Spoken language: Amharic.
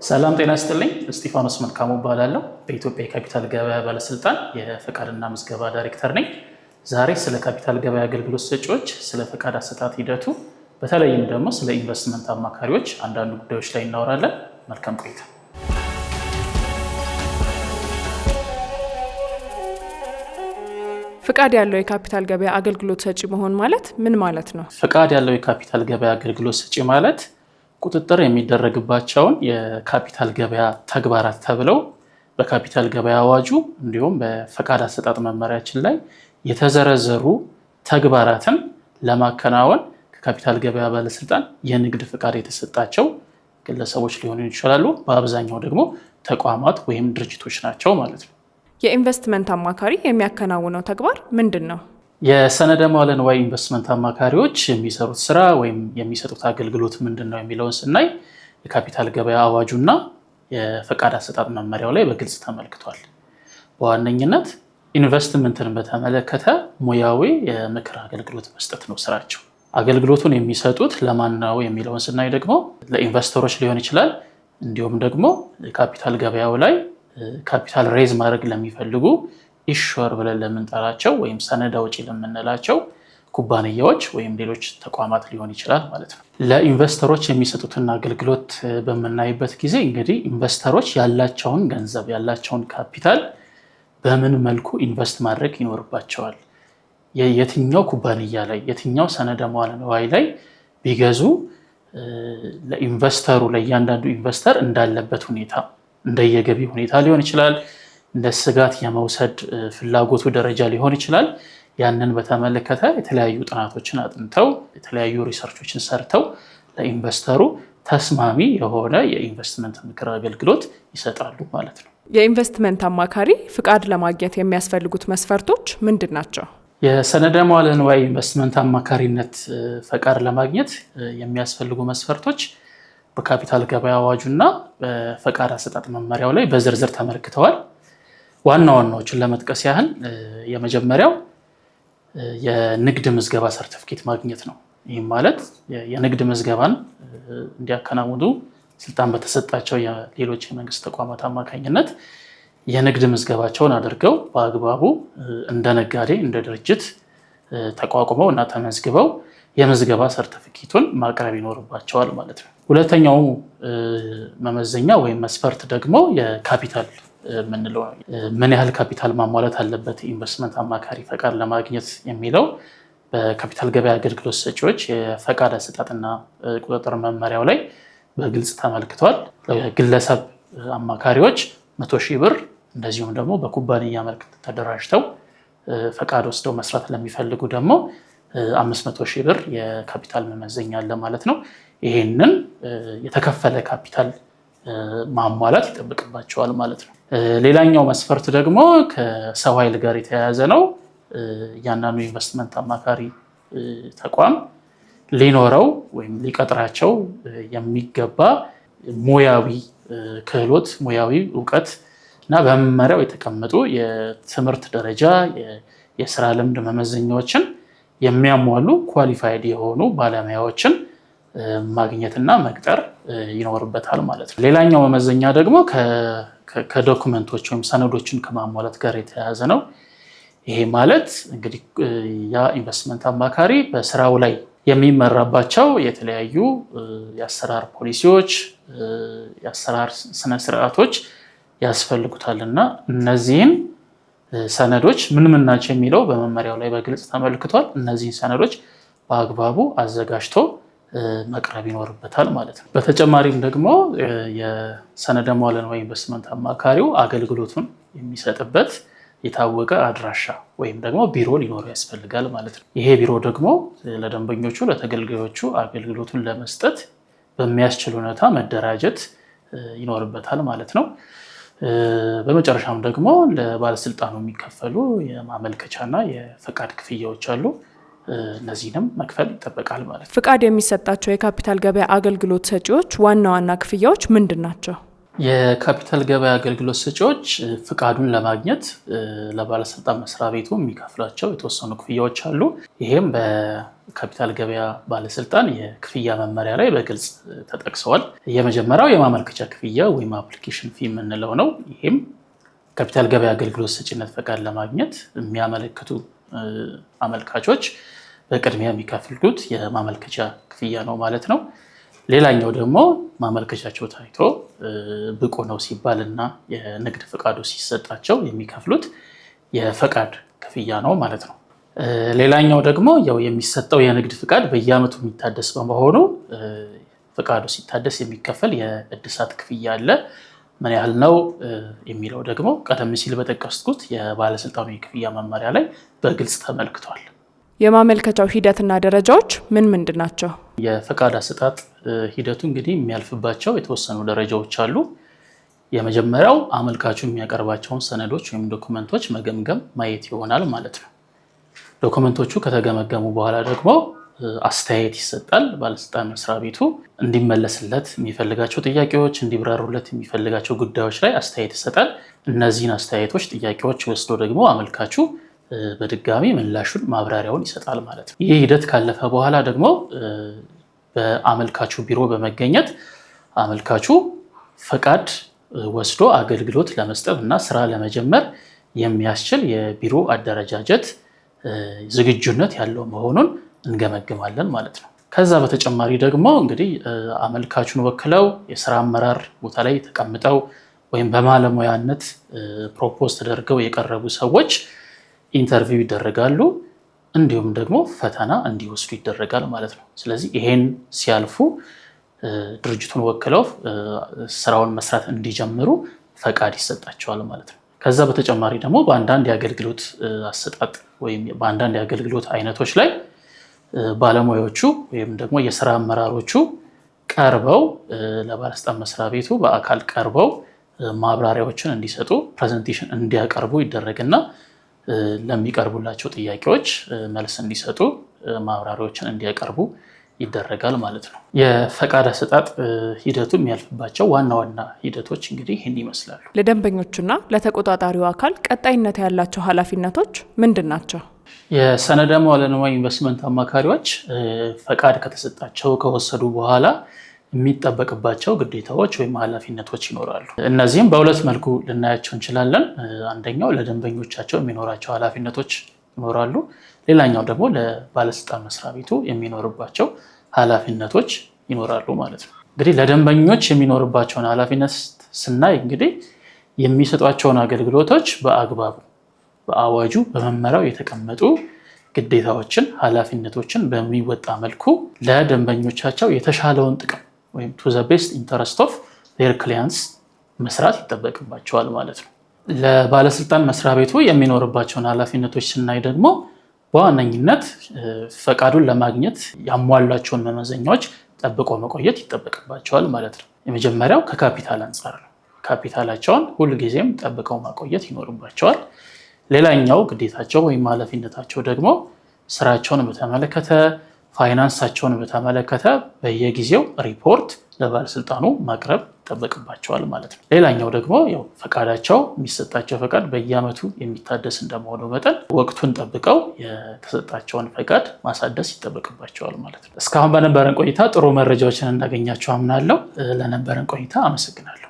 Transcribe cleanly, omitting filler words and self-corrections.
ሰላም ጤና ይስጥልኝ። እስጢፋኖስ መልካሙ እባላለሁ። በኢትዮጵያ የካፒታል ገበያ ባለስልጣን የፈቃድና ምዝገባ ዳይሬክተር ነኝ። ዛሬ ስለ ካፒታል ገበያ አገልግሎት ሰጪዎች፣ ስለ ፈቃድ አሰጣጥ ሂደቱ፣ በተለይም ደግሞ ስለ ኢንቨስትመንት አማካሪዎች አንዳንድ ጉዳዮች ላይ እናወራለን። መልካም ቆይታ። ፍቃድ ያለው የካፒታል ገበያ አገልግሎት ሰጪ መሆን ማለት ምን ማለት ነው? ፈቃድ ያለው የካፒታል ገበያ አገልግሎት ሰጪ ማለት ቁጥጥር የሚደረግባቸውን የካፒታል ገበያ ተግባራት ተብለው በካፒታል ገበያ አዋጁ እንዲሁም በፈቃድ አሰጣጥ መመሪያችን ላይ የተዘረዘሩ ተግባራትን ለማከናወን ከካፒታል ገበያ ባለስልጣን የንግድ ፍቃድ የተሰጣቸው ግለሰቦች ሊሆኑ ይችላሉ። በአብዛኛው ደግሞ ተቋማት ወይም ድርጅቶች ናቸው ማለት ነው። የኢንቨስትመንት አማካሪ የሚያከናውነው ተግባር ምንድን ነው? የሰነደ መዋዕለ ንዋይ ኢንቨስትመንት አማካሪዎች የሚሰሩት ስራ ወይም የሚሰጡት አገልግሎት ምንድን ነው የሚለውን ስናይ የካፒታል ገበያ አዋጁና የፈቃድ አሰጣጥ መመሪያው ላይ በግልጽ ተመልክቷል። በዋነኝነት ኢንቨስትመንትን በተመለከተ ሙያዊ የምክር አገልግሎት መስጠት ነው ስራቸው። አገልግሎቱን የሚሰጡት ለማን ነው የሚለውን ስናይ ደግሞ ለኢንቨስተሮች ሊሆን ይችላል። እንዲሁም ደግሞ ካፒታል ገበያው ላይ ካፒታል raise ማድረግ ለሚፈልጉ issuer ብለን ለምንጠራቸው ወይም ሰነድ አውጪ ለምንላቸው ኩባንያዎች ወይም ሌሎች ተቋማት ሊሆን ይችላል ማለት ነው። ለኢንቨስተሮች የሚሰጡትን አገልግሎት በምናይበት ጊዜ እንግዲህ ኢንቨስተሮች ያላቸውን ገንዘብ ያላቸውን ካፒታል በምን መልኩ invest ማድረግ ይኖርባቸዋል፣ የትኛው ኩባንያ ላይ የትኛው ሰነደ መዋዕለ ንዋይ ላይ ቢገዙ ለኢንቨስተሩ ለእያንዳንዱ ኢንቨስተር እንዳለበት ሁኔታ እንደየገቢ ሁኔታ ሊሆን ይችላል፣ እንደ ስጋት የመውሰድ ፍላጎቱ ደረጃ ሊሆን ይችላል። ያንን በተመለከተ የተለያዩ ጥናቶችን አጥንተው የተለያዩ research ኦችን ሰርተው ለኢንቨስተሩ ተስማሚ የሆነ የኢንቨስትመንት ምክር አገልግሎት ይሰጣሉ ማለት ነው። የኢንቨስትመንት አማካሪ ፍቃድ ለማግኘት የሚያስፈልጉት መስፈርቶች ምንድን ናቸው? የሰነደ መዋዕለ ንዋይ ኢንቨስትመንት አማካሪነት ፈቃድ ለማግኘት የሚያስፈልጉ መስፈርቶች በካፒታል ገበያ አዋጁና በፈቃድ አሰጣጥ መመሪያው ላይ በዝርዝር ተመልክተዋል። ዋና ዋናዎችን ለመጥቀስ ያህል የመጀመሪያው የንግድ ምዝገባ ሰርቲፊኬት ማግኘት ነው። ይህም ማለት የንግድ ምዝገባን እንዲያከናውኑ ስልጣን በተሰጣቸው የሌሎች የመንግስት ተቋማት አማካኝነት የንግድ ምዝገባቸውን አድርገው በአግባቡ እንደ ነጋዴ እንደ ድርጅት ተቋቁመው እና ተመዝግበው የምዝገባ ሰርቲፊኬቱን ማቅረብ ይኖርባቸዋል ማለት ነው። ሁለተኛው መመዘኛ ወይም መስፈርት ደግሞ የካፒታል የምንለው ምን ያህል ካፒታል ማሟላት አለበት ኢንቨስትመንት አማካሪ ፈቃድ ለማግኘት የሚለው በካፒታል ገበያ አገልግሎት ሰጪዎች የፈቃድ አሰጣጥና ቁጥጥር መመሪያው ላይ በግልጽ ተመልክቷል። ግለሰብ አማካሪዎች 100,000 ብር እንደዚሁም ደግሞ በኩባንያ መልክ ተደራጅተው ፈቃድ ወስደው መስራት ለሚፈልጉ ደግሞ 500,000 ብር የካፒታል መመዘኛ አለ ማለት ነው። ይሄንን የተከፈለ ካፒታል ማሟላት ይጠበቅባቸዋል ማለት ነው። ሌላኛው መስፈርት ደግሞ ከሰው ኃይል ጋር የተያያዘ ነው። እያንዳንዱ ኢንቨስትመንት አማካሪ ተቋም ሊኖረው ወይም ሊቀጥራቸው የሚገባ ሙያዊ ክህሎት፣ ሙያዊ እውቀት እና በመመሪያው የተቀመጡ የትምህርት ደረጃ፣ የስራ ልምድ መመዘኛዎችን የሚያሟሉ qualified የሆኑ ባለሙያዎችን ማግኘትና መቅጠር ይኖርበታል ማለት ነው። ሌላኛው መመዘኛ ደግሞ ከዶክመንቶች ወይም ሰነዶችን ከማሟላት ጋር የተያያዘ ነው። ይሄ ማለት እንግዲህ ያ ኢንቨስትመንት አማካሪ በስራው ላይ የሚመራባቸው የተለያዩ የአሰራር ፖሊሲዎች፣ የአሰራር ስነስርዓቶች ያስፈልጉታል እና እነዚህን ሰነዶች ምን ምን ናቸው የሚለው በመመሪያው ላይ በግልጽ ተመልክቷል። እነዚህን ሰነዶች በአግባቡ አዘጋጅቶ መቅረብ ይኖርበታል ማለት ነው። በተጨማሪም ደግሞ የሰነደ መዋዕለ ንዋይ ኢንቨስትመንት አማካሪው አገልግሎቱን የሚሰጥበት የታወቀ አድራሻ ወይም ደግሞ ቢሮ ሊኖረው ያስፈልጋል ማለት ነው። ይሄ ቢሮ ደግሞ ለደንበኞቹ ለተገልጋዮቹ አገልግሎቱን ለመስጠት በሚያስችል ሁኔታ መደራጀት ይኖርበታል ማለት ነው። በመጨረሻም ደግሞ ለባለስልጣኑ የሚከፈሉ የማመልከቻና የፈቃድ ክፍያዎች አሉ። እነዚህንም መክፈል ይጠበቃል ማለት ነው። ፍቃድ የሚሰጣቸው የካፒታል ገበያ አገልግሎት ሰጪዎች ዋና ዋና ክፍያዎች ምንድን ናቸው? የካፒታል ገበያ አገልግሎት ሰጪዎች ፍቃዱን ለማግኘት ለባለስልጣን መስሪያ ቤቱ የሚከፍሏቸው የተወሰኑ ክፍያዎች አሉ። ይሄም በካፒታል ገበያ ባለስልጣን የክፍያ መመሪያ ላይ በግልጽ ተጠቅሰዋል። የመጀመሪያው የማመልከቻ ክፍያ ወይም application fee የምንለው ነው። ይሄም ካፒታል ገበያ አገልግሎት ሰጪነት ፈቃድ ለማግኘት የሚያመለክቱ አመልካቾች በቅድሚያ የሚከፍሉት የማመልከቻ ክፍያ ነው ማለት ነው። ሌላኛው ደግሞ ማመልከቻቸው ታይቶ ብቁ ነው ሲባል እና የንግድ ፈቃዱ ሲሰጣቸው የሚከፍሉት የፈቃድ ክፍያ ነው ማለት ነው። ሌላኛው ደግሞ ያው የሚሰጠው የንግድ ፍቃድ በየዓመቱ የሚታደስ በመሆኑ ፈቃዱ ሲታደስ የሚከፈል የእድሳት ክፍያ አለ። ምን ያህል ነው የሚለው ደግሞ ቀደም ሲል በጠቀስኩት የባለስልጣኑ የክፍያ መመሪያ ላይ በግልጽ ተመልክቷል። የማመልከቻው ሂደትና ደረጃዎች ምን ምንድን ናቸው? የፈቃድ አሰጣጥ ሂደቱ እንግዲህ የሚያልፍባቸው የተወሰኑ ደረጃዎች አሉ። የመጀመሪያው አመልካቹ የሚያቀርባቸውን ሰነዶች ወይም ዶክመንቶች መገምገም ማየት ይሆናል ማለት ነው። ዶክመንቶቹ ከተገመገሙ በኋላ ደግሞ አስተያየት ይሰጣል። ባለስልጣን መስሪያ ቤቱ እንዲመለስለት የሚፈልጋቸው ጥያቄዎች፣ እንዲብራሩለት የሚፈልጋቸው ጉዳዮች ላይ አስተያየት ይሰጣል። እነዚህን አስተያየቶች፣ ጥያቄዎች ወስዶ ደግሞ አመልካቹ በድጋሚ ምላሹን ማብራሪያውን ይሰጣል ማለት ነው። ይህ ሂደት ካለፈ በኋላ ደግሞ በአመልካቹ ቢሮ በመገኘት አመልካቹ ፈቃድ ወስዶ አገልግሎት ለመስጠት እና ስራ ለመጀመር የሚያስችል የቢሮ አደረጃጀት ዝግጁነት ያለው መሆኑን እንገመግማለን ማለት ነው። ከዛ በተጨማሪ ደግሞ እንግዲህ አመልካቹን ወክለው የስራ አመራር ቦታ ላይ ተቀምጠው ወይም በባለሙያነት propose ተደርገው የቀረቡ ሰዎች interview ይደረጋሉ። እንዲሁም ደግሞ ፈተና እንዲወስዱ ይደረጋል ማለት ነው። ስለዚህ ይሄን ሲያልፉ ድርጅቱን ወክለው ስራውን መስራት እንዲጀምሩ ፈቃድ ይሰጣቸዋል ማለት ነው። ከዛ በተጨማሪ ደግሞ በአንዳንድ የአገልግሎት አሰጣጥ ወይም በአንዳንድ የአገልግሎት አይነቶች ላይ ባለሙያዎቹ ወይም ደግሞ የስራ አመራሮቹ ቀርበው ለባለስልጣን መስሪያ ቤቱ በአካል ቀርበው ማብራሪያዎችን እንዲሰጡ presentation እንዲያቀርቡ ይደረግና ለሚቀርቡላቸው ጥያቄዎች መልስ እንዲሰጡ ማብራሪያዎችን እንዲያቀርቡ ይደረጋል ማለት ነው። የፈቃድ አሰጣጥ ሂደቱ የሚያልፍባቸው ዋና ዋና ሂደቶች እንግዲህ ይህን ይመስላሉ። ለደንበኞቹና ለተቆጣጣሪው አካል ቀጣይነት ያላቸው ኃላፊነቶች ምንድን ናቸው? የሰነደ መዋዕለ ንዋይ ኢንቨስትመንት አማካሪዎች ፈቃድ ከተሰጣቸው ከወሰዱ በኋላ የሚጠበቅባቸው ግዴታዎች ወይም ኃላፊነቶች ይኖራሉ። እነዚህም በሁለት መልኩ ልናያቸው እንችላለን። አንደኛው ለደንበኞቻቸው የሚኖራቸው ኃላፊነቶች ይኖራሉ። ሌላኛው ደግሞ ለባለስልጣን መስሪያ ቤቱ የሚኖርባቸው ኃላፊነቶች ይኖራሉ ማለት ነው። እንግዲህ ለደንበኞች የሚኖርባቸውን ኃላፊነት ስናይ እንግዲህ የሚሰጧቸውን አገልግሎቶች በአግባቡ በአዋጁ በመመሪያው የተቀመጡ ግዴታዎችን፣ ኃላፊነቶችን በሚወጣ መልኩ ለደንበኞቻቸው የተሻለውን ጥቅም ወይም to the best interest of their clients መስራት ይጠበቅባቸዋል ማለት ነው። ለባለስልጣን መስሪያ ቤቱ የሚኖርባቸውን ኃላፊነቶች ስናይ ደግሞ በዋነኝነት ፈቃዱን ለማግኘት ያሟሏቸውን መመዘኛዎች ጠብቆ መቆየት ይጠበቅባቸዋል ማለት ነው። የመጀመሪያው ከካፒታል አንጻር ነው። ካፒታላቸውን ሁልጊዜም ጠብቀው ማቆየት ይኖርባቸዋል። ሌላኛው ግዴታቸው ወይም ኃላፊነታቸው ደግሞ ስራቸውን በተመለከተ ፋይናንሳቸውን በተመለከተ በየጊዜው ሪፖርት ለባለስልጣኑ ማቅረብ ይጠበቅባቸዋል ማለት ነው። ሌላኛው ደግሞ ያው ፈቃዳቸው የሚሰጣቸው ፈቃድ በየዓመቱ የሚታደስ እንደመሆኑ መጠን ወቅቱን ጠብቀው የተሰጣቸውን ፈቃድ ማሳደስ ይጠበቅባቸዋል ማለት ነው። እስካሁን በነበረን ቆይታ ጥሩ መረጃዎችን እንዳገኛችሁ አምናለሁ። ለነበረን ቆይታ አመሰግናለሁ።